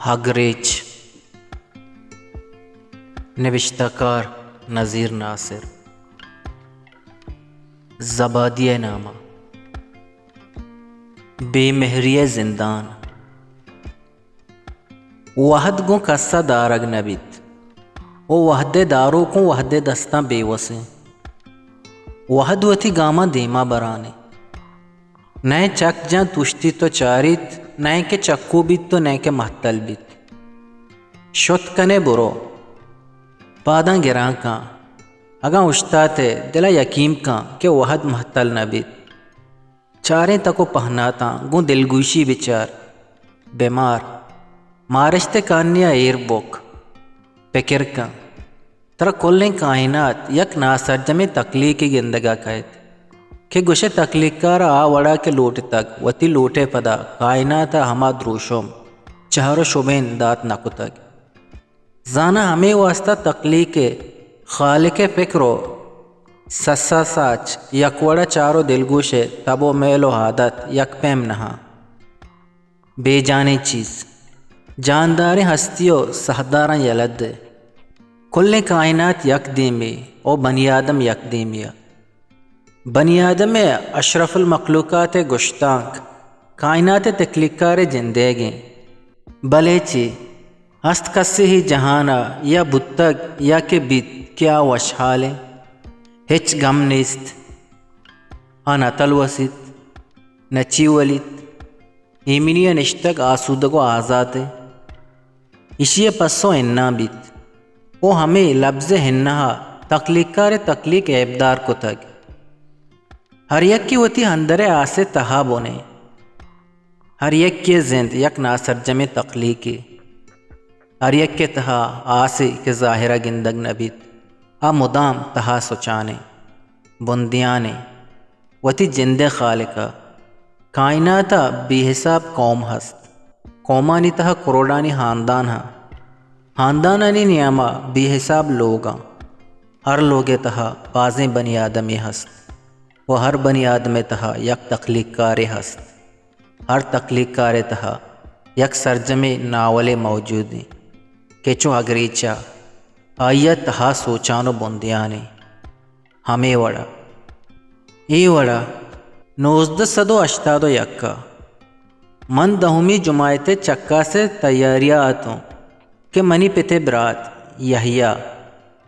ہگریچ، نبشتہ کار نذیر ناصر۔ زبادی ءِ نام ءَ۔ بے مہری ءِ زندان۔ وہد گوں کس ءَ دارگ نہ بیت ءُ وہد ءِ داروک اوں وہد ءِ دستاں بے وس ایں۔ وہد وتی گاماں دیما بران ایں۔ نئے چک جنت، اوشتیت ءُ چاریت، نئے کہ چکو بیت ءُ نئے کہ مہتل بیت۔ شت کن ئے برو، پاداں گران کن۔ اگاں اوشتات ئے، دل ءَ یکیم کن کہ وہد مہتل نہ بیت۔ چاریں تک ءُ پہناتاں گوں دلگوشی بچار، بہ مار۔ مارشت ءِ کانی ءَ ایر بک، پکر کن۔ ترا کلیں کائنات یک ناسرجمیں تکلیکے گندگ ءَ کئیت کہ گوش ئے تکلیکار ءَ آ وڑا کہ لوٹتگ، وتی لوٹ ءِ پدا کائنات ءَ ہما دروشم، چہر ءُ شبین دات نہ کتگ۔ زاناں ہمے واستا تکلیک ءِ خالق ءِ فکر ءُ سسا ساچ یک وڑا چار ءُ دلگوش ءِ تب ءُ میل ءُ عادت یک پیم نہ اَنت۔ بے جانیں چیز، جانداریں ہستی ءُ ساہداراں یلہ دئے۔ کلیں کائنات یک دیمے ءُ بنی آدم یک دیمے ءَ۔ بنی آدم ءِ اشرف المخلوقات ءِ گشتانک کائنات ءِ تکلیکار ءِ جندئیگ ایں۔ بلے چے؟ ہست کسے اے جہان ءَ یا بوتگ یا کہ بیت کہ آ وشحال ایں؟ ہچ گم نیست۔ آ نہ تلوسیت، نہ چیولیت۔ ایمنی ءَ نشتگ، آسودگ ءُ آزات ایں۔ ایشی ءِ پسو اناں بیت ءُ ہمے لبز ءِ اناں ءَ تکلیکار ءِ تکلیک عیبدار کتگ۔ ہر یکے وتی اندر ءِ آس ءِ تہا بن ایں۔ ہر یکے ءِ زند یک ناسرجمیں تکلیکے۔ ہر یک ءِ تہا آسے کہ ظاہر ءَ گندگ نہ بیت، آ مدام تہا سچان ایں، بندیان ایں۔ وتی جند ءِ خالق ءَ۔ کائنات ءَ بے حساب قوم ہست۔ قومانی تہا کروڑانی ہاندان اَنت۔ ہاندانانی نیام ءَ بے حساب لوگ اَنت۔ ہر لوگ ءِ تہا بازیں بنی آدمے ہست ءُ ہر بنی آدم ءِ تہا یک تخلیق کارے ہست۔ ہر تخلیق کار ءِ تہا یک سرجمیں ناولے موجود اِنت کہ چو اگریچہ آئی ءِ تہا سوچان ءُ بندیان اِنت۔ ہمے وڑا، اے وڑا نوزدہ سد ءُ ہشتاد ءُ یک ءَ من دہمی جماعت ءِ چکاس ءِ تیاری ءَ اتوں کہ منی پت ءِ برات یحییٰ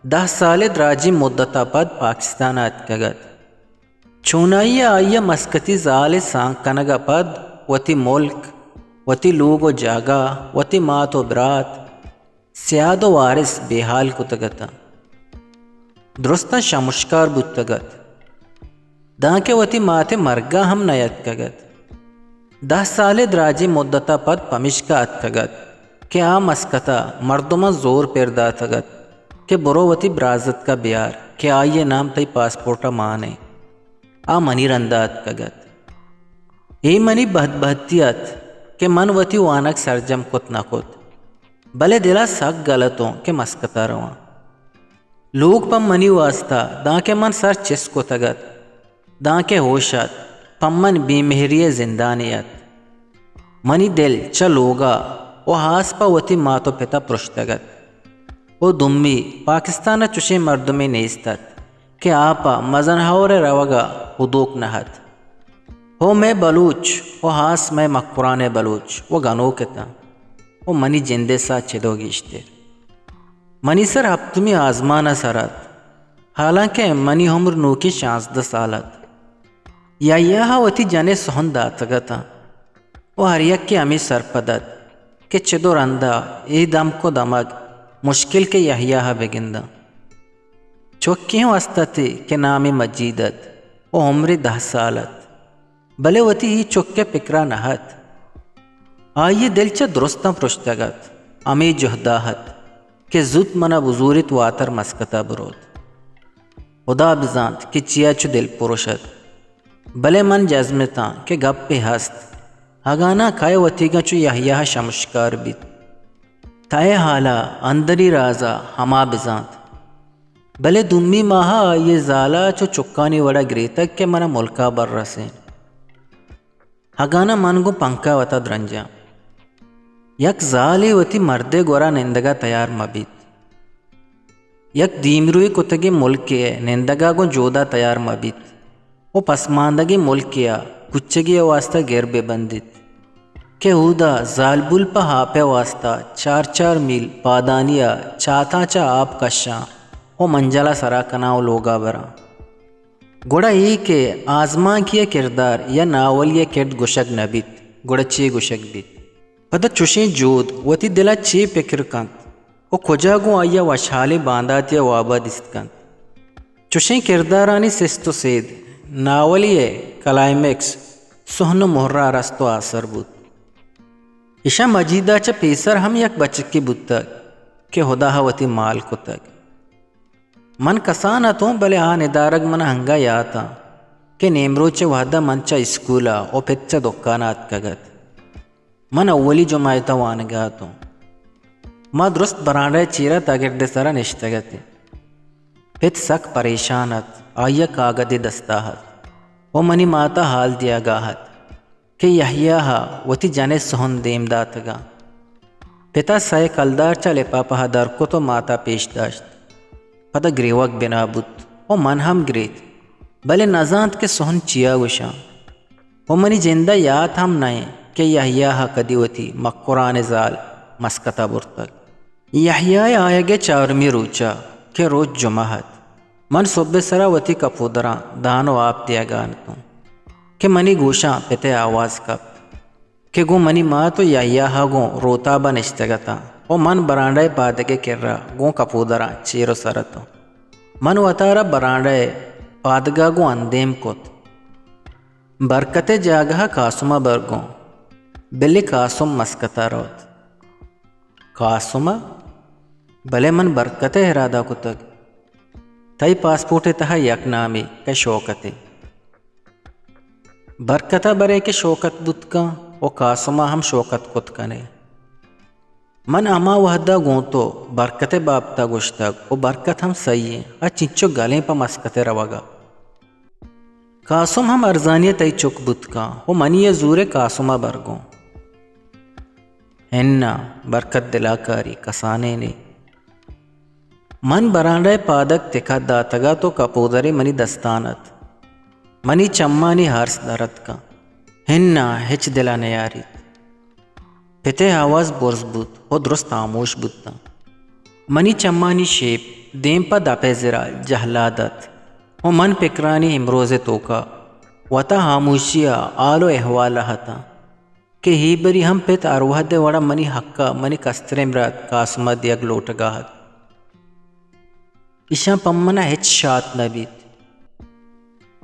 دہ سال ءِ دراجیں مدت ءَ پد پاکستان ءَ اتکگ ات۔ چونائی ءَ آئی ءَ مسکتی زال ءِ سانگ کنگ ءَ پد وتی ملک، وتی لوگ ءُ جاگہ، وتی مات ءُ برات، سیاد ءُ وارث بے ہال کتگ اتاں۔ درستاں شمشکار بوتگ ات، دانکہ وتی مات ءِ مرگ ءَ ہم نیاتکگ ات۔ دہ سال ءِ دراجیں مدت ءَ پد پمیشکا اتکگ ات کہ آ مسکت ءَ مردماں زور پر داتگ ات کہ برو وتی برازتک ءَ بیار کہ آئی ءِ نام تئی پاسپورٹ ءَ مان اِنت۔ آ منی رند ءَ اتکگ ات۔ اے منی بدبہتی ات کہ من وتی وانگ سرجم کت نہ کت، بلے دل ءَ سک گل اتوں کہ مسکت ءَ رواں۔ لوگ پہ منی واستا، دانکہ من سر چست کتگ ات، دانکہ ہوش ات، پہ من بے مہری ءِ زندانے ات۔ منی دل چہ لوگ ءَ ءُ ہاس پہ وتی مات ءُ پت ءَ پرشتگ ات۔ ءُ دومی، پاکستان ءَ چشیں مردمے نیست ات کہ آ پہ مزن ہور ءِ روگ ءَ ہدوک نہ ات۔ ءُ مئے بلوچ ءُ ہاس مئے مکران ءِ بلوچ ءُ گنوک اتاں ءُ منی جند ءِ ساہ چدو گیشتر۔ منی سر ہپتمی آزمان ءَ سر ات، حالانکہ منی عمر نوکی شانزدہ سال ات۔ یحییٰ ءَ وتی جن ءِ سہن داتگ اتاں ءُ ہر یکے ہمے سرپد ات کہ چدو رند ءَ اے دمک ءُ دمگ مشکل کہ یحییٰ ءَ بہ گنداں۔ چکے ہم است اتے کہ نام ئے مجید ات ءُ عمر ئے دہ سال ات، بلے وتی اے چک ءِ پکر ءَ نہ ات۔ آئی ءِ دل چہ درستاں پرشتگ ات، ہمے جہد ءَ ات کہ زوت من ءَ بزوریت، واتر مسکت ءَ بروت۔ ہدا بزانت کہ چیا چو دلپرش ات، بلے من جزم اتاں کہ گپے ہست، اگاں ناں کئے وتیگاں چو یحییٰ ءَ شمشکار بیت۔ تہءِ ہال ءَ، اندری راز ءَ ہما بزانت۔ بلے دومی ماہ ءَ آئی ءِ زال ءَ چو چکانی وڑ ءَ گریتگ کہ من ءَ ملک ءَ بر رسین، اگاں ناں من گوں پنکہ ءَ وت ءَ درنجاں۔ یک زالے وتی مردے گورا نندگا تیار مہ بیت۔ یک دیمروی کتگیں ملکے ء نندگا گوں جودا تیار مہ بیت و پسماندگیں ملکے ء کچگے ء واستا گر بہ بندیت کہ اودا زالبول پہ آپ ء واستا چار چار میل پادانی ء چاتاں چہ آپ کشاں و منجلا سرا کناں و لوگا براں۔ گڑا اے کہ آزمانکی ء کردار یا ناولی ء کرد گوشگ نہ بیت، گڑا چے گوشگ بیت؟ پدا چشیں جود وتی دل ء چے پکر کنت و کجا گوں آئی ء وشحالیں بانداتے ء واب ء دیست کنت؟ چشیں کردارانی سست و سید ناولی ء کلائمیکس سہن و مہر ء رست و آسر بوت۔ ایشاں مجید ء چہ پیسر ہم یک بچکے بوتگ کہ ہدا ء وتی مال کتگ۔ من کسان اتوں، بلے آ ندارگ من ء انگہ یات آں کہ نیمروچ ء وہد ء من چہ اسکول ء و پت چہ دکان ء اتکگ ات۔ من اولی جماعت ء وانگ ء اتوں۔ ما درست برانڈہ ء چیر ء تگرد ء سر ء نشتگ اتیں۔ پت سک پریشان ات، آئی ء کاگدے دست ء ات و منی مات ء حال دیگ ء ات۔ کہ یحییٰ ء وتی جن ء سہن دیم داتگ ات۔ پت ء سئے کلدار چہ لپاپہ ء در کت و مات ء پیش داشت۔ پدا گریوگ بنا بوت و من ہم گریت، بلے نزانت کہ سہن چیا گوشاں۔ و منی جند ء یات ہم نہ انت کہ یحییٰ ء کدی وتی مکران ء زال مسکت ء برتگ۔ یحییٰ ء آیگ ء چارمی روچ ء کہ روچ جمعہ ات، من سہب ء سرا وتی کپودراں دان و آپ دیگ ء اتوں کہ منی گوشاں پت ء آواز کپت کہ گوں منی مات و یحییٰ ء گوں روتاب ء نشتگ اتاں و من برانڈہ ء پادگ ء کرا گوں کپودراں چیر و سر اتوں۔ من وتارا برانڈہ ء پادگ ء گوں اندیم کت۔ برکت ء جاگہ ء قاسم ء برگوں، بلے قاسم مسکت ء روت۔ قاسم ء؟ بلے من برکت ء ارادہ کتگ۔ تئی پاسپورٹ ء تہا یک نامے کہ شوکت ء۔ برکت ء برے کہ شوکت بوت کن و قاسم ء ہم شوکت کت کن ئے۔ من ہما وہد ء گوں تو برکت ء بابت ء گوشتگ و برکت ہم سہی انت، آ چنچو گلیں پہ مسکت ء روگ ء۔ قاسم ہم ارزانی ء تئی چک بوت کن و منی ء زور ء قاسم ء برگوں۔ ہناں، برکت دلاکاری کسانینے۔ من برانڈہ ء پادگ تکہ داتگ ات و کپودرے منی دستان ات۔ منی چمانی ہرس در اتکاں۔ ہناں، ہچ دل ء نیاریت۔ پت ء آواز برز بوت و درست ہاموش بوتاں۔ منی چمانی شیپ دیم پہ دپ ء زرا جہلاد ات و من پکرانی امروز ء توکا وتا ہاموشی ء حال و احوال ء اتاں۔ کہ ہی بری ہم پت ہر وہد ء وڑا منی حق ء منی کستریں برات قاسم ء دیگ لوٹگ ء ات۔ ایشاں پہ من ء ہچ شات نہ بیت۔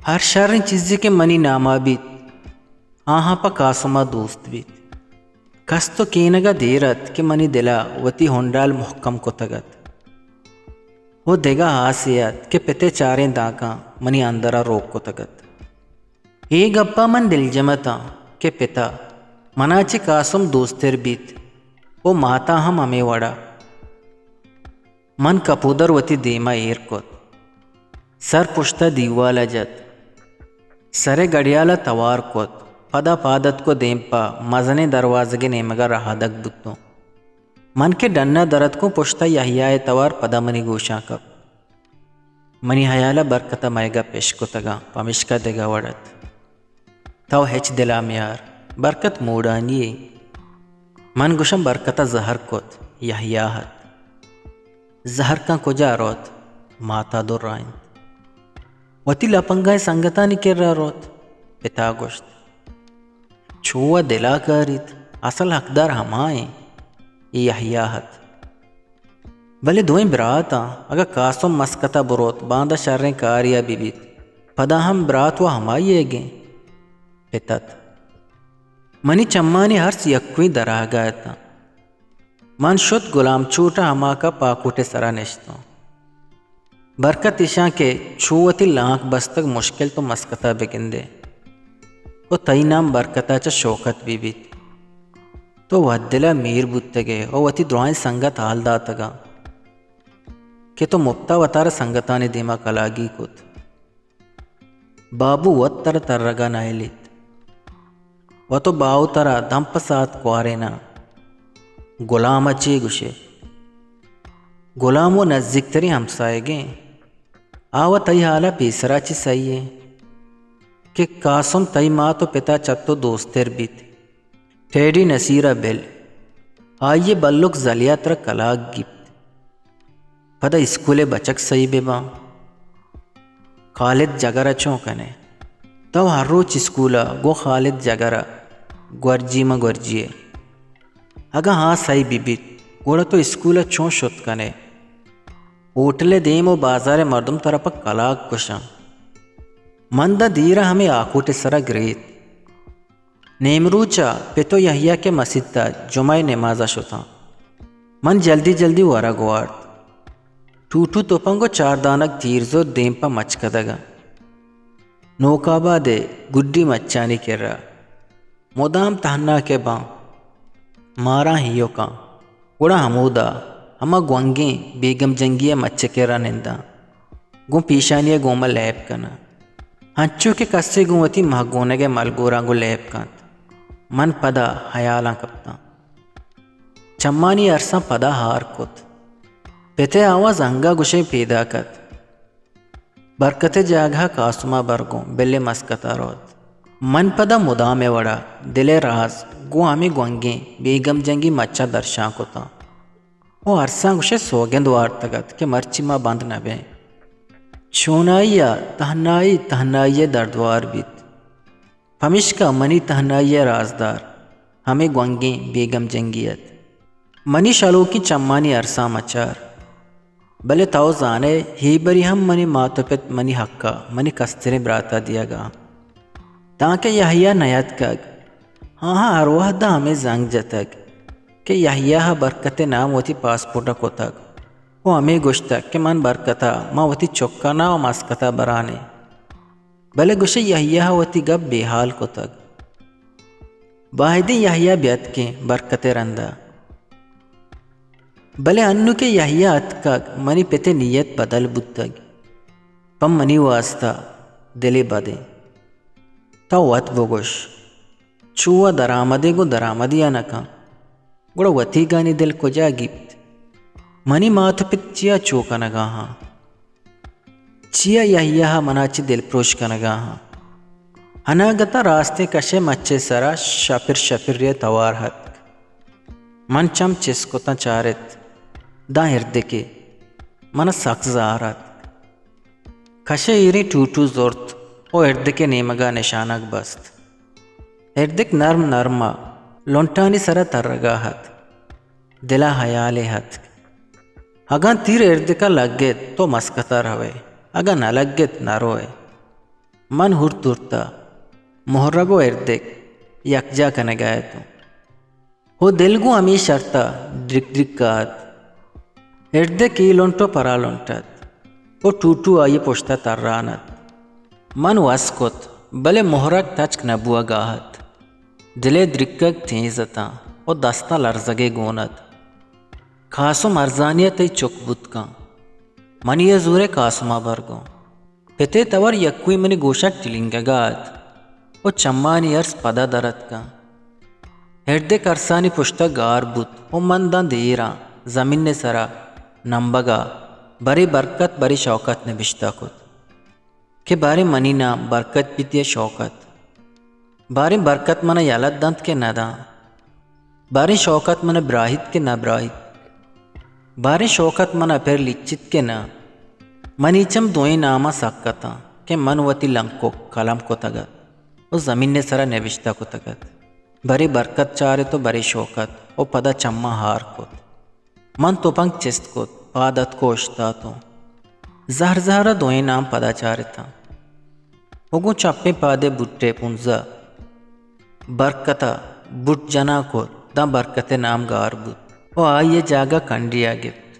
ہر شریں چیزے کہ منی نام ء بیت، آہاں پہ قاسم ء دوست بیت۔ کست و کینگ ء دیر ات کہ منی دل ء وتی ہنڈال مہکم کتگ ات۔ و دگہ آسے ات کہ پت ء چاریں دانکاں منی اندر ء روک کتگ ات۔ اے گپ ء من دلجم اتاں کہ پت ء منا چہ قاسم دوستر بیت و مات ء ہم ہمے وڑ ء۔ من کپودر وتی دیم ء ایر کت، سر پشت ء دیوال ء جت، سر ء گڑیال ء توار کت، پدا پاد اتک و دیم پہ مزنیں دروازگ ء نیمگ ء رہادگ بوتوں۔ من کہ ڈن ء در اتکوں، پشت ء یحییٰ ء توار پدا منی گوشاں کپت۔ منی ہیال ء برکت ء مئیگ ء پش کتگاں، پمیشکا دگہ وڑ ات۔ تو ہچ دل ء میار، برکت موڈانی یے۔ من گوشاں برکت ء زہر کت، یحییٰ ات۔ زہر کن کجا روت؟ مات ء درائینت۔ وتی لپنگائیں سنگتانی کرا روت، پت ء گوشت۔ چو ء دل ء کاریت، اصل حقدار ہما ایں، اے یحییٰ ات۔ بلے دوئیں برات آں، اگاں قاسم مسکت ء بروت، باندا شریں کارے ء بہ بیت، پدا ہم برات و ہمائی ئیگ انت۔ پت ات۔ منی چمانی ہرس یکوئی در آہگ ء اتاں۔ من شت گلام چوٹ ء ہماکا پاکوٹ ء سرا نشتوں۔ برکت ایشاں کہ چو وتی لانک بستگ مشکل تو مسکت ء بگندے۔ و تئی نام برکت ء چہ شوکت بہ بیت۔ تو وت دل ء میر بوتگ ئے و وتی درائیں سنگت حال داتگاں کہ تو مپت ء وتارا سنگتانی دیما کلاگی کت۔ بابو وت ترا ترگ ء نئیلیت۔ و تو باہو ترا دم پہ ساعت کواریناں۔ گلام ءَ چے گوشے؟ گلام وَ نزیکتریں ہمساہگیں۔ آ وَ تئی ہال ءَ پیسرا چہ سہی ایں کہ قاسم تئی مات ءُ پت ءَ چہ تو دوستر بیت۔ ٹیڈی نصیر ءَ بل، آئی ءِ بلک زلیا ترا کلاگ گیپت۔ پدا اسکول ءِ بچک سہی بہ باں۔ خالد جگر ءَ چون کن ئے؟ تو ہر روچ اسکول ءَ گوں خالد جگر ءَ گورجی ماں گورجی ئے۔ اگاں ہاں سہی بہ بیت، گڑا تو اسکول ءَ چون شت کن ئے؟ ہوٹل ءِ دیم ءُ بازار ءِ مردم ترا پہ کلاگ گوشاں۔ من داں دیر ءَ ہمے آکوٹ ءِ سرا گریت۔ نیمروچ ءَ پت ءُ یحییٰ کہ مسیت ءَ جمعہ ءِ نماز ءَ شتاں۔ من جلدی جلدی ورگ وارت۔ ٹوٹو تپنگ ءُ چاردانگ تیر زرت دیم پہ مچکدگ ءَ۔ نوک آباد ءِ گڈی مچانی کرا مدام تہنا کہ باں، ماراں ہیوکاں، گڑا ہمودا ہما گونگیں بیگم جنگی ءِ مچ ءِ کرا ننداں۔ گوں پیشانی ءَ گوما لیب کناں۔ انچو کہ کسے گوں وتی مہگونگ ءِ ملگوراں گوں لیب کنت۔ من پدا ہیالاں کپتاں۔ چمانی ارساں پدا ہار کت۔ پت ءِ آواز انگہ گوشیں پیداک ات۔ برکت ءِ جاگہ ءَ قاسم ءَ بر گوں، بلے مسکت ءَ روت۔ من پدا مدام ءِ وڑا دل ءِ راز گوں ہمے گونگیں بیگم جنگی مچ ءَ درشان کتاں۔ ءُ ارساں گوشئے سوگند وارتگ ات کہ مرچی ما بند نہ بیں۔ چونائی ءَ تہنائی، تہنائی ءِ دردوار بیت۔ پمیشکا منی تہنائی ءِ رازدار ہمے گونگیں بیگم جنگی ات۔ منی شلوکیں چمانی ارساں مچار۔ بلے تو زانئے، ہیبری ہم منی مات ءُ پت منی حق ءَ منی کستریں برات ءَ دیگ ءَ انت۔ دانکہ یحییٰ نیاتکگ، آہاں ہر وہد ءَ ہمے زنگ جتگ کہ یحییٰ ءَ برکت ءِ نام وتی پاسپورٹ ءَ کتگ ءُ ہمے گوشتگ کہ من برکت ءَ ماں وتی چک ءَ ناں ءُ مسکت ءَ بران ایں۔ بلے گوشئے یحییٰ ءَ وتی گپ بے ہال کتگ۔ بائدیں یحییٰ بیاتکیں برکت ءِ رند ءَ۔ بلے انوں کہ یحییٰ اتکگ، منی پت ءِ نیت بدل بوتگ۔ پہ منی واستا دلے بدیں۔ تو وت بگوش، چو ءَ درآمدے گوں درآمدی ءَ نہ کن، گڑا وتیگانی دل کجا گیپت؟ منی مات ءُ پت چیا چو کنگ ءَ آں؟ چیا یحییٰ ءَ منا چہ دلپروش کنگ ءَ آں؟ اناگت ءَ راستیں کش ءِ مچ ءِ سرا شپر شپرے ءِ توار اتک۔ من چم چست کتاں چارت، داں ہردکے۔ من ءَ سک زہر اتک۔ کش ءِ ایریں ٹوٹو زرت ءُ ہردک ءِ نیمگ ءَ نشانگ بست۔ ہردک نرم نرم ءَ لنٹانی سرا ترگ ءَ ات۔ دل ءَ ہیالے اتک، اگاں تیر ہردک ءَ لگت تو مسکت ءَ روئے، اگاں نہ لگت نہ روئے۔ من ہرت ہرت ءَ مہرگ ءُ ہردک یکجاہ کنگ ءَ اتوں۔ ءُ دل گوں ہمے شرط ءَ ڈرک ڈرک ءَ ات۔ ہردک اے لنٹ ءُ پرا لنٹ ات ءُ ٹوٹو آئی ءِ پشت ءَ تران ات۔ من وس کت، بلے مہرگ تچک نہ بوگ ءَ ات۔ دل ءِ درکگ تیز اتاں ءُ دستاں لرزگے گون ات۔ قاسم ارزانی ءَ تئی چک بوت کن۔ منی ءَ زور ءَ قاسم ءَ بر گوں۔ پت ءِ توار یکوئی منی گوش ءَ ٹلینگگ ءَ ات ءُ چمانی ارس پدا در اتکاں۔ ہردک ارسانی پشت ءَ گار بوت ءُ من داں دیراں زمین ءِ سرا نمبگ ءَ، برے برکت، برے شوکت نبشتہ کت کہ باریں منی نام برکت بیت یا شوکت۔ باریں برکت من ءَ یلہ دنت کہ نہ داں۔ باریں شوکت من ءَ براہیت کہ نہ براہیت؟ باریں شوکت من ءَ پر لچیت کہ نہ؟ منی چم دوئیں ناماں سک اتاں کہ من وتی لنکک قلم کتگ ات ءُ زمین ءِ سرا نبشتہ کتگ ات۔ برے برکت چارت ءُ برے شوکت ءُ پدا چماں ہار کت۔ من تپنگ چست کت، پاد اتک ءُ اوشتاتوں۔ زہر زہر ءَ دوئیں نام پدا چارتاں۔ ءُ گوں چپیں پاد ءَ بوٹ ءِ پونز ءَ برکت ءَ بوٹ جنان کت، داں برکت ءِ نام گار بوت ءُ آئی ءِ جاگہ کنڈی ءَ گپت۔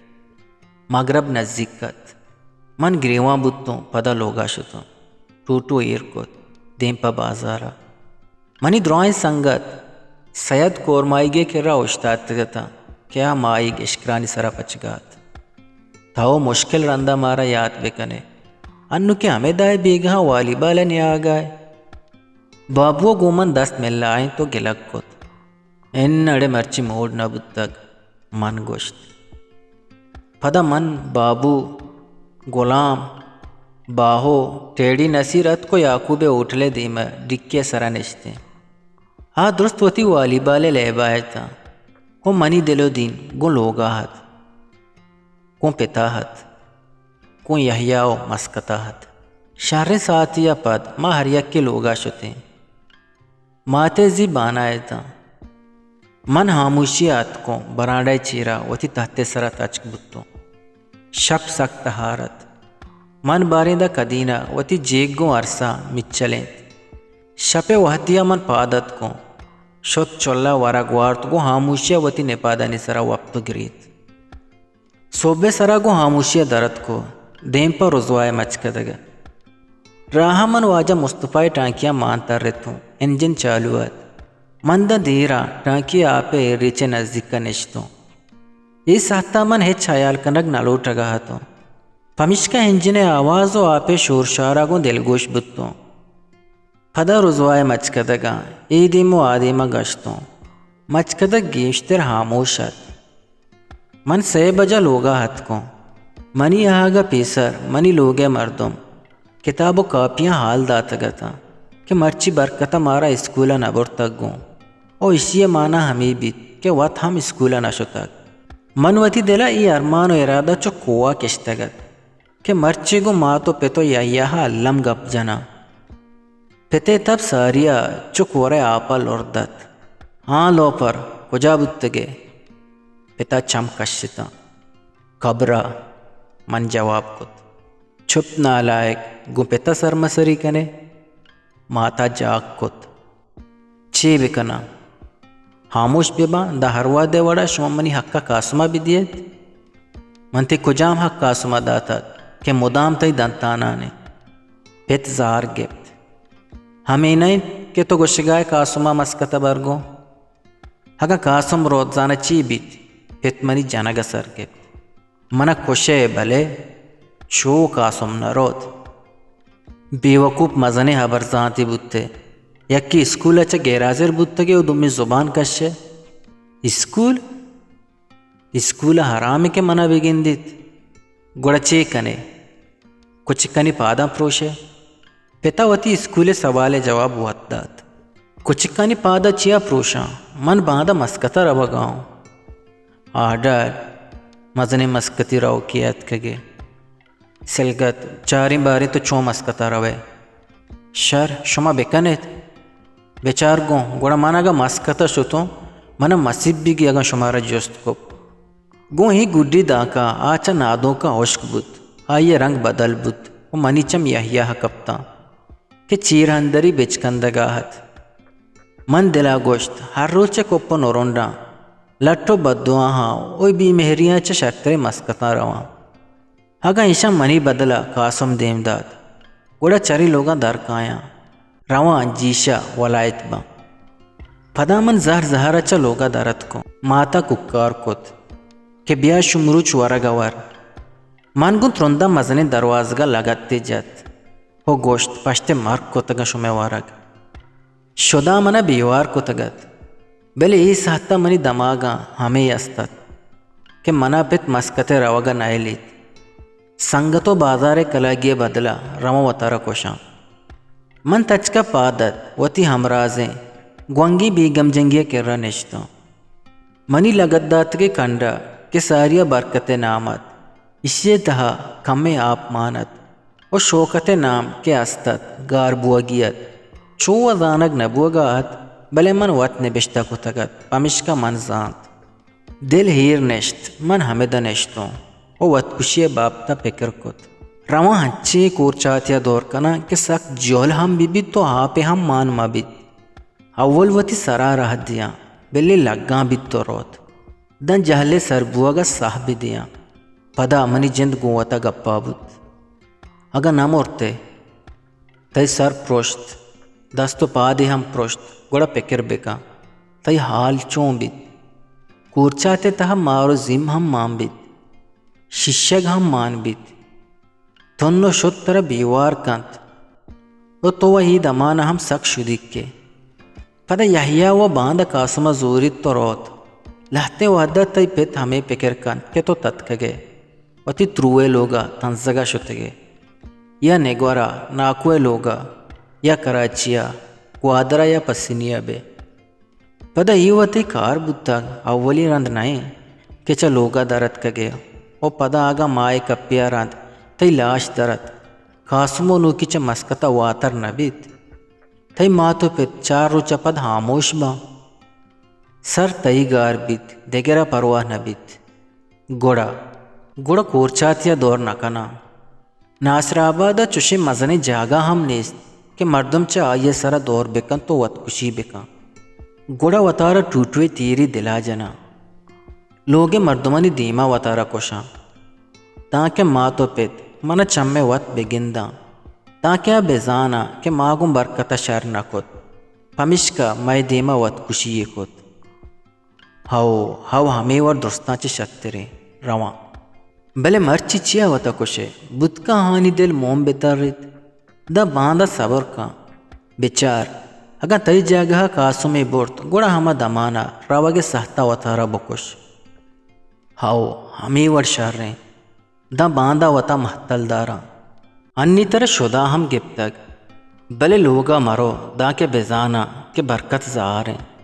مگرب نزیک ات۔ من گریوان بوتوں، پدا لوگ ءَ شتوں۔ ٹوٹو ایر کت، دیم پہ بازار ءَ۔ منی درائیں سنگت سید کورمائیگ ءِ کرا اوشتاتگ اتاں کہ آ ماہیگ اشکرانی سرا پچگا ات۔ تو مشکل رندا مارا یات بکن ئے۔ انوں کہ ہمدا ئے بیگہاں والی بال ءِ نیاگا ئے۔ بابو ءَ گوں من دست ملائینت ءُ گلگ کت۔ ان اڑے مرچی موڈ نہ بوتگ۔ من گوشت۔ پدا من، بابو، گلام، باہو، ٹیڈی نصیر اتک و یعقوب ء ہوٹل ء دیم ء ڈکی ء سرا نشتیں۔ آ درست وتی والی بال ء لیبا اتاں۔ گوں منی دل و دین گوں لوگا ات۔ گوں پتا ات۔ گوں یحییٰ و مسکتا ات۔ شریں ساعتے ء پد ما ہر یکے لوگا شتیں۔ مات ء زی بان ء اتاں۔ من ہاموشی ء اتکوں، برانڈہ ء چیرا وتی تہت ء سرا تچک بوتوں۔ شپ سک تہار ات۔ من باریں داں کدین ء وتی جیگ گوں ارساں مچلینت۔ شپ ء وہدی ء من پاد اتکوں۔ شت چلا ورگ وارت گوں ہاموشی ء وتی نپادانی سرا وپت گریت۔ سہب ء سرا گوں ہاموشی ء در اتک و دیم پہ رزوا ء مچکدگ ات۔ راہ ء من واجہ مصطفی ء ٹانکی ء مان ترتوں، انجن چالو ات۔ من داں دیر ء ٹانکی ء آپ ء ایر ریچ ء نزیک ء نشتوں اے ساہت ء من ہچ ہیال کنگ نہ لوٹگ ء اتوں، پمیشکا انجن ء آواز و آپ ء شورشار ء گوں دلگوش بوتوں۔ پدا رزوا ء مچکدگاں اے دیم و آ دیم ء گشتوں۔ مچکدگ گیشتر ہاموش ات۔ من سئے بجا لوگا اتکوں۔ منی آہگا پیسر منی لوگئے مردم کتاب و کاپیاں ہال داتگ اتاں کہ مرچی برکتا مارا اسکولا نہ برتگ گوں۔ او اشی مانا ہمے بیت کہ وت ہم اسکولا نہ شتگ۔ من وتی دلا اے ارمان و ارادہ چو کوہا کشتگ ات کہ مرچی گوں مات و پت و یحییٰ الم گپ جناں۔ پتے تب ساریا چو کورئے آپا لرد ات۔ ہاں لوپر، کجا بوتگئے؟ پتا چم کشتاں۔ قبرا، من جواب کت۔ چپ نالائک، گوں پتا سرمسری کنئے؟ ماتا جاک کت۔ چے بکناں؟ ہاموش بباں، داں ہر وہدئے وڑا شما منی حقا قاسما بدیئیت؟ من تئی کجام حق قاسما داتگ کہ مدام تئی دنتانان انت؟ پت زار گپت۔ ہمے نہ انت کہ تو گوشگائے قاسما مسکتا برگوں؟ اگاں قاسم روت زانئے چی بیت؟ پت منی جنگا سر گپت۔ منا کشئے بلے چو قاسم نہ روت۔ بے وقوف مزنیں ہبرزانتے بوتئے۔ یکے اسکول ء چہ گیرحاضر بوتگئے و دومی زبان کشئے۔ اسکول؟ اسکول ء حرام کہ منا بگندیت۔ گڑا چے کنئے؟ کچکانی پاداں پروشئے؟ پتا وتی اسکول ء سوال ء جواب وت دات۔ کچکانی پاد ء چیا پروشاں؟ من باندا مسکت ء روگ ء آں۔ آرڈر، مزنیں مسکتی روکے اتکگے۔ سلگت، چاریں باریں تو چون مسکت ء روئے؟ شر، شما بکن ات۔ بچار گوں، گڑا من اگاں مسکت ء شتوں، من ء مسیت بیگی اگاں شمارا جست کپ۔ گوں اے گڈی دانکہ آ چہ نادونکاں ہشک بوت، آئی ء رنگ بدل بوت و منی چم یحییٰ ء کپتاں کہ چیر اندری بچکندگ ء ات۔ من دل ء گوشت، ہر روچ ء کپ و نرنڈاں، لٹ و بددعاہاں و بے مہریاں چہ شرتریں مسکتاں رواں۔ اگاں ایشاں منی بدل ء قاسم دیم دات، گڑا چرے لوگاں در کایاں، رواں جیشا ولایت باں۔ پدا من زہر زہر ء چہ لوگ ء در اتکوں، مات ء کوکار کت کہ بیا شمروچ ورگ ء ور۔ من گوں ترنداں مزنیں دروازگ ء لگتے جت و گوشت، پشت ء مرگ کتگاں شمئے ورگ۔ شدا منا بیوار کتگ ات، بلے اے ساعتا منی دماگاں ہمے است ات کہ منا پت مسکت ء روگ ء نئیلیت۔ سنگت و بازار ء کلاگی ء بدلا رواں وتارا کشاں۔ من تچک ء پاد ات، وتی ہمرازیں گونگی بیگم جنگی ء کرا نشتاں۔ منی لگت داتگیں کنڈ ء کہ ساری ء برکت ء نام ات، ایشی ء تہا کمیں آپ مان ات۔ و شوکت ء نام کہ است ات، گار بوگی ات۔ چو و زانگ نہ بوگا ات، بلے من وت نبشتہ کتگ ات، پمشکا من زانت۔ دل ہیر نشت، من ہمدا نشتوں و وتکشی ء بابت ء پکر کت۔ رواں انچیں کورچاتے ء دور کناں کہ سک جہل ہم بہ بیت و آپے ہم مان مہ بیت۔ اول وتی سرا راہ دیاں، بلے لگاں بیت و روت۔ داں جہل ء سر بوگ ء ساہ بہ دیاں۔ پدا منی جند گوں وتا گپا بوت۔ اگاں نہ مرت ئے، تئی سر پرشت، دست و پادے ہم پرشت، گڑا پکر بکن، تئی حال چون بیت؟ کورچات ء تہا مار و زیم ہم مان بیت، شیشگ ہم مان بیت۔ تن و شت ترا بیوار کنت و تو و اے دمان ء ہم سک شدیک ئے۔ پدا یحییٰ و باندا قاسم ء زوریت و روت۔ لہتیں وہد ءَ تئی پت ہمے پکر کنت کہ تو تتکگ ئے، وتی ترو ءِ لوگ ءَ تنزگ ءَ شتگ ئے، یا نگور ءَ ناکو ءِ لوگ ءَ، یا کراچی ءَ، گوادر ءَ یا پسنی ءَ بئے۔ پدا اے وت ءِ کار بوتگ، اولی رند نہ اِنت کہ چہ لوگ ءَ در اتکگ ئے ءُ پدا اگاں ماہ ءِ کپی ءَ رند تئی لاش در اتک، قاسم ءُ نوکی چہ مسکت ءَ واتر نہ بیت۔ تئی مات ءُ پت چار روچ ءَ پد ہاموش باں۔ سر تئی گار بیت، دگر ءَ پرواہ نہ بیت۔ گڑا، گڑا کورچاتی ءَ دور نہ کناں۔ ناصر آباد ءَ چوشیں مزنیں جاگہ ہم نیست کہ مردم چہ آئی ءِ سر ءَ دور بہ کنت ءُ وتکشی بہ کنت۔ گڑا وتارا ٹوٹوے تیری دل ءَ جناں۔ لوگ ءِ مردمانی دیم ءَ وتارا کشاں، تانکہ مات ءُ پت من ءَ چم ءَ وت بہ گنداں، تانکہ آ بہ زاناں کہ ما گوں برکت ءَ شر نہ کت، پمیشکا مئے دیم ءَ وتکشی یے کت۔ ہئو، ہئو، ہمے وڑ درستاں چہ شتریں۔ رواں۔ بلے مرچی چیا وت ءَ کش ئے؟ بوت کنت آہانی دل موم بہ تریت۔ داں باندا صبر کن۔ بچار، اگاں تئی جاگہ ءَ قاسمے برت، گڑا ہما دمان ءَ روگ ءِ سہت ءَ وتارا بکش۔ ہئو، ہمے وڑ شریں۔ داں باندا وت ءَ مہتل داراں۔ انی ترا شدا ہم گپتگ، بلے لوگ ءَ مرو، دانکہ بزاناں کہ برکت زہر اِنت۔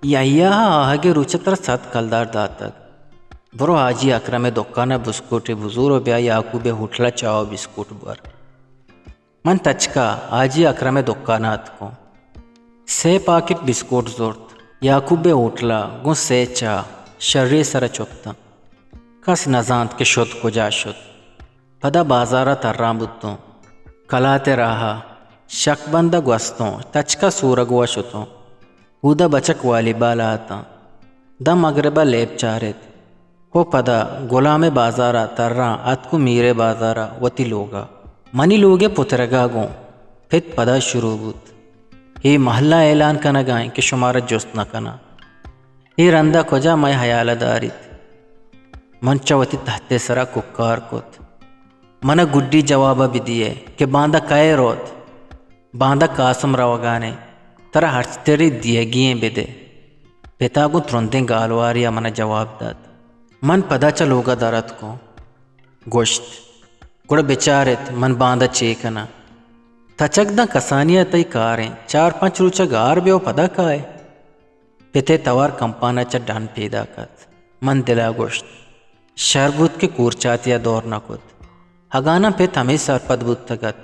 یحییٰ ءَ آہگ ءِ روچ ءَ ترا صد کلدار داتگ۔ برو حاجی اکرم ءِ دکان ءَ بسکوٹے بزور ءُ بیا یعقوب ءِ ہوٹل ءَ چاہ ءُ بسکوٹ بور۔ من تچک ءَ حاجی اکرم ءِ دکان ءَ اتکوں۔ سئے پاکٹ بسکوٹ زرت۔ یعقوب ءِ ہوٹل ءَ گوں سئے چاہ شری ءِ سر ءَ چپتاں۔ کس نہ زانت کہ شد کجا شت۔ پدا بازار ءَ تران بوتوں۔ کلات ءِ راہ ءَ شکبند ءَ گوستوں، تچک ءَ سورگو ءَ شتوں۔ اودا بچک والی بال ءَ اتاں۔ داں مگرب ءَ لیب چارت۔ ءُ پدا گلام ءِ بازار ءَ تران اتکوں میر ءِ بازار ءَ وتی لوگ ءَ۔ منی لوگ ءِ پترگ ءَ گوں پت پدا شروع بوت۔ اے محلہ اعلان کنگ ءَ اِنت کہ شمارا جست نہ کناں۔ اے رند ءَ کجا مئے ہیال ءَ داریت؟ من چہ وتی تہت ءِ سر ءَ ککار کت۔ من ءَ گڈی جواب ءَ بدئے کہ باندا کئے روت؟ باندا قاسم روگ ءَ نہ اِنت، ترا ہرچ تری دیگی ایں بدئے۔ پت ءَ گوں ترندیں گالوارے ءَ من ءَ جواب دات۔ من پدا چہ لوگ ءَ در اتکوں۔ گوشت، گڑا بچار ات من باندا چے کناں؟ تچک داں کسانی ءَ تئی کار اِنت، چار پنچ روچ ءَ گار بئے ءُ پدا کائے۔ پت ءِ توار کمپان ءَ چہ ڈن پیداک ات۔ من دل ءَ گوشت، شر بوت کہ کورچاتی ءَ دور نہ کت۔ اگاں ناں پت ہمے سرپد بوتگ ات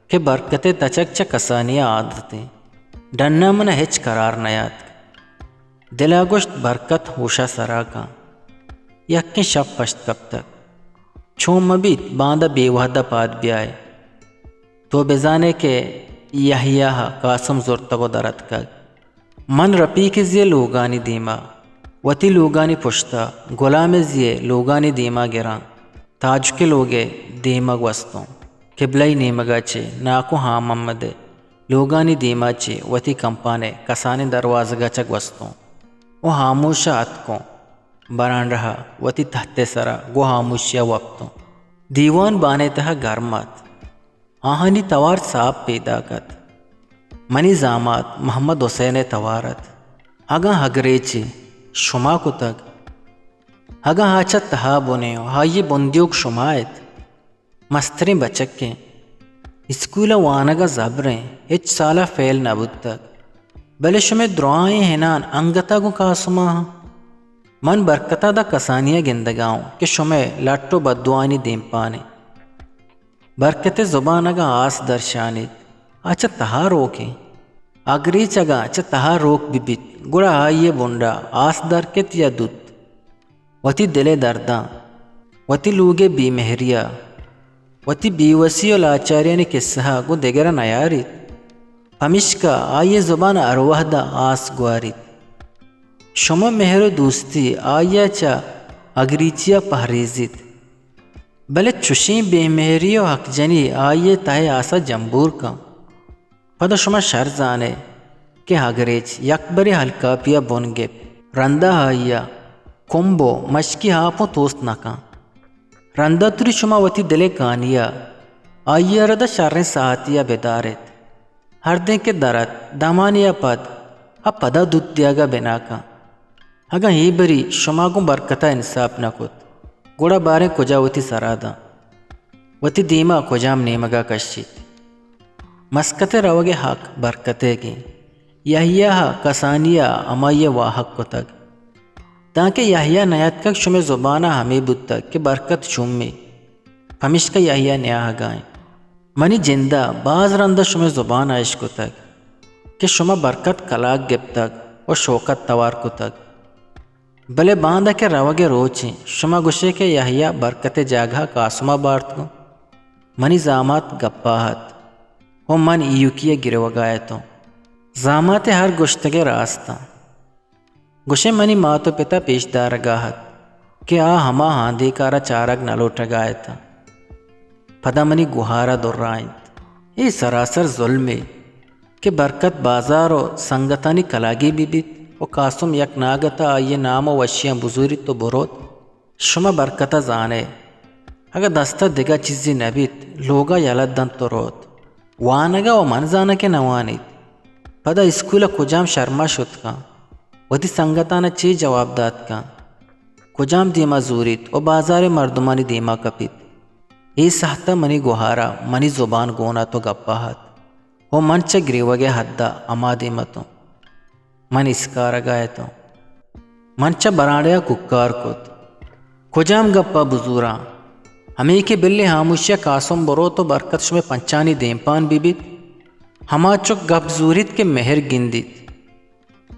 کہ برکت ءِ تچک چہ کسانی ءَ عادت اِنت۔ ڈن ءَ من ءَ ہچ قرار نیاتک۔ دل ءَ گوشت، برکت ہوش ءَ سر ءَ کن۔ یکیں شپ پشت کپتگ۔ چون مہ بیت باندا بے وہد ءَ پاد بیائے۔ تو بزانے کہ یحییٰ ءَ قاسم زرتگ ءُ در اتکگ۔ من رپیک ءِ زی ءِ لوگانی دیم ءَ، وتی لوگانی پشت ءَ، گلام ءِ زی ءِ لوگانی دیم ءَ گراں، تاجک ءِ لوگ ءِ دیم ءَ گوستوں۔ قبلہ ءِ نیمگ ءَ چہ ناکو ہان محمد ءِ لوگانی دیم ءَ چہ وتی کمپان ءِ کسانیں دروازگ ءَ چہ گوستوں ءُ ہاموش ءَ اتکوں۔ برانڈہ ءَ وتی تہت ءِ سر ءَ گوں ہاموشی ءَ وپتوں۔ دیوان بان ءِ تہ ءَ گرم ات۔ آہانی توار ساپ پیداک ات۔ منی زامات محمد حسین ءِ توار ات۔ اگاں ہگریچے شما کتگ، اگاں آ چہ تہا بنے ءُ آئی ءِ بندیوک شما ات، مستریں بچکیں، اسکول ءَ وانگ ءَ زبریں، ہچ سال ءَ فیل نہ بوتگ، بلے شمئے دراہیں ہنان انگت ءَ گوں قاسم ءَ آں۔ من برکت ءَ داں کسانی ءَ گندگ ءَ اوں کہ شمئے لٹ ءُ بددعانی دیمپان اِنت۔ برکت ءِ زبان اگاں آس درشانیت، آ چہ تہا روک اِنت۔ ہگریچ اگاں چہ تہا روک بہ بیت، گڑا آئی ءِ بنڈ ءَ آس در کیت یا دوت۔ وتی دل ءِ درداں، وتی لوگ ءِ بے مہری ءَ، وتی بے وسی ءُ لاچاریانی کسہ ءَ گوں دگر ءَ نیاریت۔ پمیشکا آئی ءِ زبان ہر وہد ءَ آس گواریت۔ شما مہر ءُ دوستی آئی ءَ چہ ہگریچی ءَ پہریزیت۔ بلے چشیں بے مہری ءُ حق جنی آئی ءِ تہ ءِ آس ءَ جمبور کن۔ پدا شما شر زان ئے کہ ہگریچ یک برے ہلکاپی ءَ بن گپت، رندا آئی ءَ کمب ءُ مشکی آپ اوں توست نہ کن۔ رندا توری شما وتی دل ءِ کانی ءَ آئی ءَ را داں شریں ساعتے ءَ بدار ایت۔ ہردیں کہ در ات، دمانے ءَ پد آ پدا دوت دیگ ءَ بنا کن۔ اگاں اے بری شما گوں برکت ءَ انصاف نہ کت، گڑا باریں کجا وتی سرا داں؟ وتی دیم ءَ کجام نیمگ ءَ کشیت؟ مسکت ءَ روگ ءِ حق برکت ئیگ اِنت۔ یحییٰ ءَ کسانی ءَ ہمائی ءِ واہگ کتگ۔ دانکہ یحییٰ نیاتکگ، شمئے زبان ءَ ہمے بوتگ کہ برکت شومیں، پمیشکا یحییٰ نیاہگ ءَ اِنت۔ منی جند ءَ باز رند ءَ شمئے زبان ءَ اشکتگ کہ شما برکت کلاگ گپتگ ءُ شوکت توار کتگ۔ بلے باندا کہ روگ ءِ روچ اِنت، شما گوشئے کہ یحییٰ برکت ءِ جاگہ ءَ قاسم ءَ بارت گوں۔ منی زامات گپ ءَ اَت ءُ من ایوکی ءَ گریوگ ءَ اِتوں۔ زامات ءِ ہر گوشتگ ءَ راست اَنت۔ گوشئے منی مات ءُ پت ءَ پیش دارگ ءَ اَت کہ آ ہما ہاندیکار ءَ چارگ نہ لوٹگ ءَ اَت اَنت۔ پدا منی گوہار ءَ درائینت۔ اے سراسر ظلمے کہ برکت بازار ءُ سنگتانی کلاگی بہ بیت ءُ قاسم یک ناگت ءَ آئی ءِ نام ءُ وشیاں بزوریت ءُ بروت۔ شما برکت ءَ زانئے، اگاں دست ءَ دگہ چیزے نہ بیت، لوگ ءَ یلہ دنت ءُ روت۔ وانگ ءَ ءُ من زاناں کہ نہ وانیت۔ پدا اسکول ءَ کجام شرم ءَ شت کنت؟ وتی سنگتاں ءَ چے جواب دات کنت؟ کجام دیم ءَ زوریت ءُ بازار ءِ مردمانی دیم ءَ کپیت؟ اے ساہت ءَ منی گوہار ءَ منی زبان گون اَت ءُ گپ ءَ اَت ءُ من چہ گریوگ ءِ حد ءَ ہما دیم اَتوں۔ من اسکارگ ءَ اَتوں۔ من چہ برانڈہ ءَ کوکار کت۔ کجام گپ ءَ بزوراں؟ ہمے کہ بلے ہاموشی ءَ قاسم بروت ءُ برکت شمئے پنچانی دیمپان بہ بیت، ہما چک گپ زوریت کہ مہر گندیت۔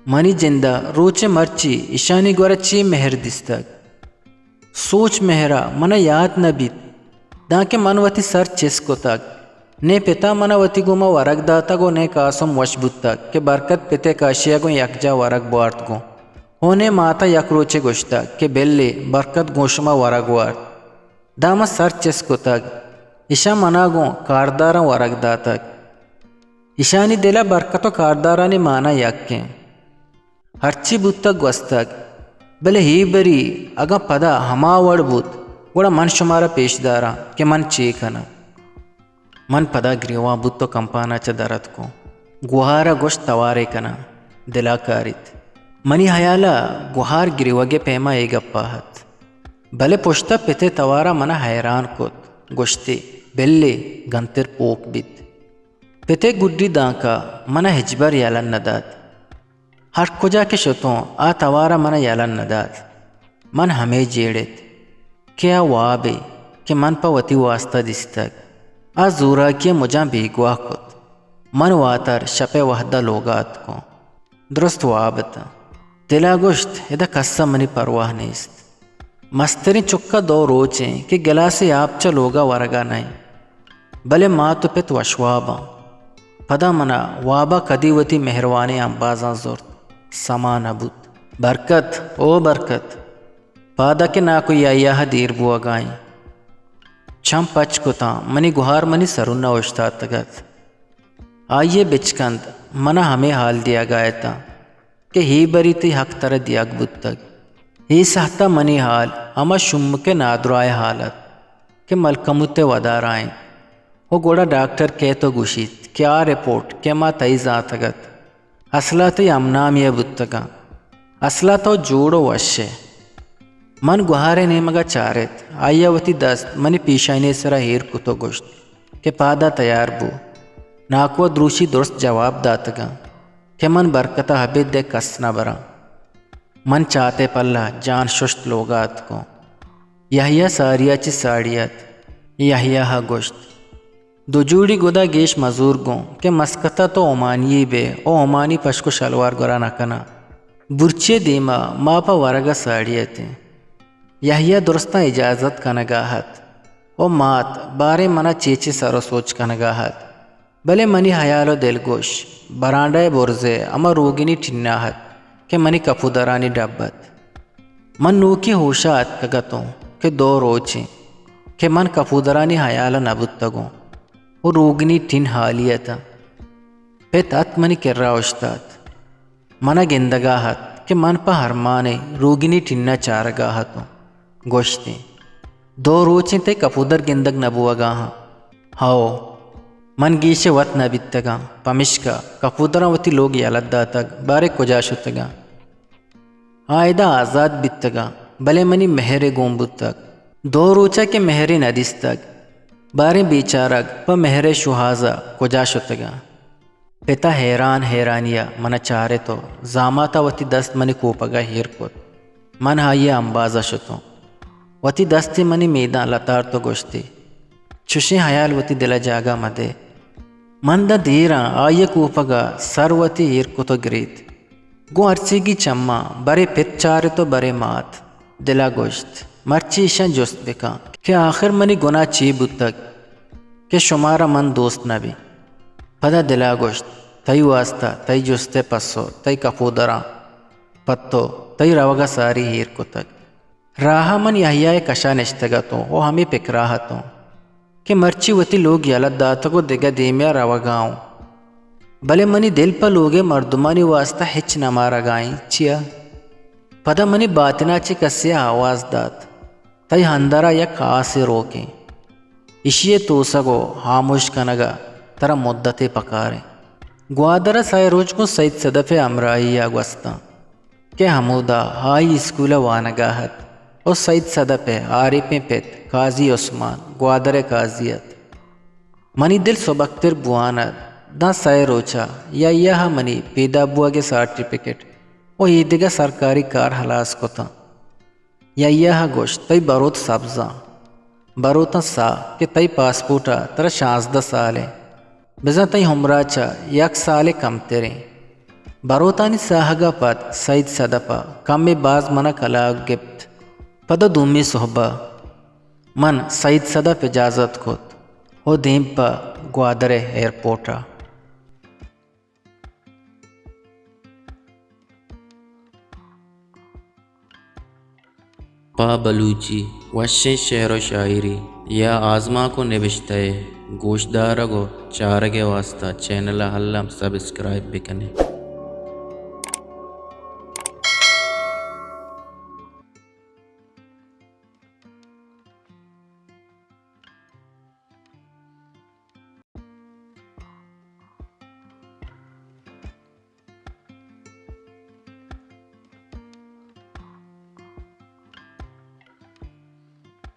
منی جند ءَ روچ ءَ مرچی ایشانی گور ءَ چے مہر دیستگ؟ سوچ مہر ءَ من ءَ یات نہ بیت، دانکہ من وتی سر چست کتگ۔ نئے پت ءَ من ءَ وتی گوما ورگ داتگ ءُ نئے قاسم وش بوتگ کہ برکت پت ءِ کاشی ءَ گوں یکجاہ ورگ بوارت گوں ءُ نئے مات ءَ یک روچے گوشتگ کہ بلے برکت گوں شما ورگ وارت۔ داں من سر چست کتگ، ایشاں من ءَ گوں کارداراں ورگ داتگ۔ ایشانی دل ءَ برکت ءُ کاردارانی مانا یک اِنت۔ ہرچی بوتگ گوستگ، بلے اے بری اگاں پدا ہما وڑ بوت، گڑا من شمارا پیش داراں کہ من چے کناں۔ من پدا گریوان بوت ءُ کمپان ءَ چہ در اتکوں۔ گوہار ءَ گوشت، توارے کناں، دل ءَ کاریت۔ منی ہیال ءَ گوہار گریوگ ءِ پیم ءَ اے گپ ءَ اَت، بلے پشت ءَ پت ءِ توار ءَ من ءَ حیران کت، گوشتی، بلے گنتر پوک بیت۔ پت ءِ گڈی دانک ءَ من ءَ ہچبر یلہ نہ دات۔ ہر کجا کہ شتوں، آ توار ءَ من ءَ یلہ نہ دات۔ من ہمے جیڑ اِت کہ آ وابے کہ من پہ وتی واستا دیستگ، آ زوراکی ءَ مجاں بیگواہ کت۔ من واتر شپ ءِ وہد ءَ لوگ ءَ اتکوں۔ درست واب اتاں۔ دل ءَ گوشت، ادا کس ءَ منی پرواہ نیست۔ مستریں چک ءَ دو روچ اِنت کہ گلاسے آپ چہ لوگ ءَ ورگ ءَ نہ اِنت، بلے مات ءُ پت وشواباں۔ پدا من ءَ واب ءَ کدی وتی مہروانیں امبازاں زرت، سما نہ بوت۔ برکت، او برکت! پادا کہ ناکو یحییٰ ءَ دیر بوگ ءَ اِنت۔ چم پچ کتاں، منی گہار منی سرون ءَ اوشتاتگ اَت۔ آئی ءِ بچکند من ءَ ہمے ہال دیگ ءَ اِتاں کہ اے بری تئی حق ترا دیگ بوتگ۔ اے ساہت ءَ منی ہال ہما شومک ءِ نادراہ ءِ ہال اَت کہ ملکموت ءِ ودار ءَ اِنت۔ ءُ گڑا ڈاکٹر کئیت ءُ گوشیت کہ آ رپورٹ کہ ما تئی زانتگ اَت، اسل ءَ تئی ہمنامی ءَ بوتگ اَنت۔ اسل ءَ تو جوڑ ءُ وش ئے۔ من گہار ءِ نیمگ ءَ چارت، آئی ءَ وتی دست منی پیشانی ءِ سرا ایر کت ءُ گوشت کہ پاد ءَ تیار بو۔ ناکو ءَ دروشی درست جواب داتگ اَنت کہ من برکت ءَ ابید دگہ کس نہ براں۔ من چات ءِ پلہ جان ششت لوگ ءَ اتکوں۔ یحییٰ ساری ءَ چہ ساڑی اَت۔ یحییٰ ءَ گوشت، دو جوڑی گد ءَ گیش مزور گوں کہ مسکت ءَ تو اومانی بئے ءُ اومانی پشک ءُ شلوار گورا نہ کناں۔ برچی ءِ دیم ءَ ما پہ ورگ ءَ ساڑی اِت ایں۔ یحییٰ درستاں اجازت کنگ ءَ اَت ءُ مات باریں من ءَ چے چے سر ءُ سوج کنگ ءَ اَت۔ بلے منی ہیال ءُ دلگوش برانڈہ ءِ برز ءَ ہما روگنی ٹن ءَ اَت کہ منی کپودرانی ڈبہ اَت۔ من نوکی ہوش ءَ اتکگ اتوں کہ دو روچ اِنت کہ من کپودرانی ہیال ءَ نہ بوتگوں ءُ روگنی ٹن ہالی اِت اَنت۔ پت اتک منی کرا اوشتات۔ من ءَ گندگ ءَ اَت کہ من پہ ارمان ءَ روگنی ٹن ءَ چارگ ءَ اتوں۔ گوشت ئے، دو روچ اِنت تئی کپودر گندگ نہ بوگ ءَ اَنت۔ ہئو، من گیش ءَ وت نہ بیتگ آں، پمیشکا کپودراں وتی لوگ یلہ داتگ، باریں کجا شتگ اَنت۔ آ ادا آزات بیتگاں، بلے منی مہرے گون بوتگ۔ دو روچ ءَ کہ مہرے نہ دیستگ۔ باریں بیچارگ پہ مہرے شوہاز ءَ کجا شتگاں؟ پت ءَ حیران حیرانی ءَ من ءَ چارت ءُ زامات ءَ وتی دست منی کوپگ ءَ ایر کت۔ من آئی ءِ امباز ءَ شتوں۔ وتی دستے منی میداں لتارت ءُ گوشتی، چشیں ہیال وتی دل ءَ جاگہ مہ دے۔ من داں دیراں آئی ءِ کوپگ ءَ سر وتی ایر کت ءُ گریت۔ گوں ہرچیگی چماں، برے پت چارت ءُ برے مات۔ دل ءَ گوشت، مرچی ایشاں جست بکن کہ آخر منی گناہ چے بوتگ کہ شمارا من دوست نہ بی۔ پدا دل ءَ گوشت، تئی واستا، تئی جست ءِ پسو، تئی کپودراں پتو، تئی روگ ءَ ساری ایر کتگ۔ راہ ءَ من یحییٰ ءِ کش ءَ نشتگ اتوں ءُ ہمے پکر ءَ اتوں کہ مرچی وتی لوگ یلہ داتگ ءُ دگہ دیمے ءَ روگ ءَ اوں، بلے منی دل پہ لوگ ءِ مردمانی واستا ہچ نہ مارگ ءَ انت۔ چیا؟ پدا منی باتن ءَ چہ کسے ءَ آواز دات، تئی اندر ءَ یک آسے روکیں۔ ایشی ءِ توسگ ءُ ہاموش کنگ ءَ ترا مدتے پکار انت۔ گوادر ءَ سئے روچ گوں سید صدف ءِ ہمراہی ءَ گوستاں کہ ہمودا ہائی اسکول ءَ وانگ ءَ ات ءُ سید صدف ءِ عارفیں پت قاضی عثمان گوادر ءِ قاضی ات۔ منی دل سبکتر بوان ات۔ داں سئے روچ ءَ یحییٰ ءَ منی پیدا بوگ ءِ سرٹیفکیٹ ءُ ایدگہ سرکاری کار ہلاس کتاں۔ یحییٰ ءَ گوشت، تئی بروت سبزاں۔ بروتاں ساہ کہ تئی پاسپورٹ ءَ ترا شانزدہ سال انت، بزاں تئی عمر ءَ چہ یک سالے کمتر انت۔ بروتانی ساہگ ءَ پد سید صدف ءَ کمے باز من ءَ کلاگ گپت۔ پدا دومی سہب ءَ من سید صدف اجازت کت ءُ دیم پہ گوادر ءِ ایئرپورٹ ءَ۔ پہ بلوچی وشیں شعر ءُ شاعری یا آزمانک ءُ نبشتہ ءِ گوشدارگ ءُ چارگ ءِ واستا چینل ءَ الم سبسکرائب بکن ئے۔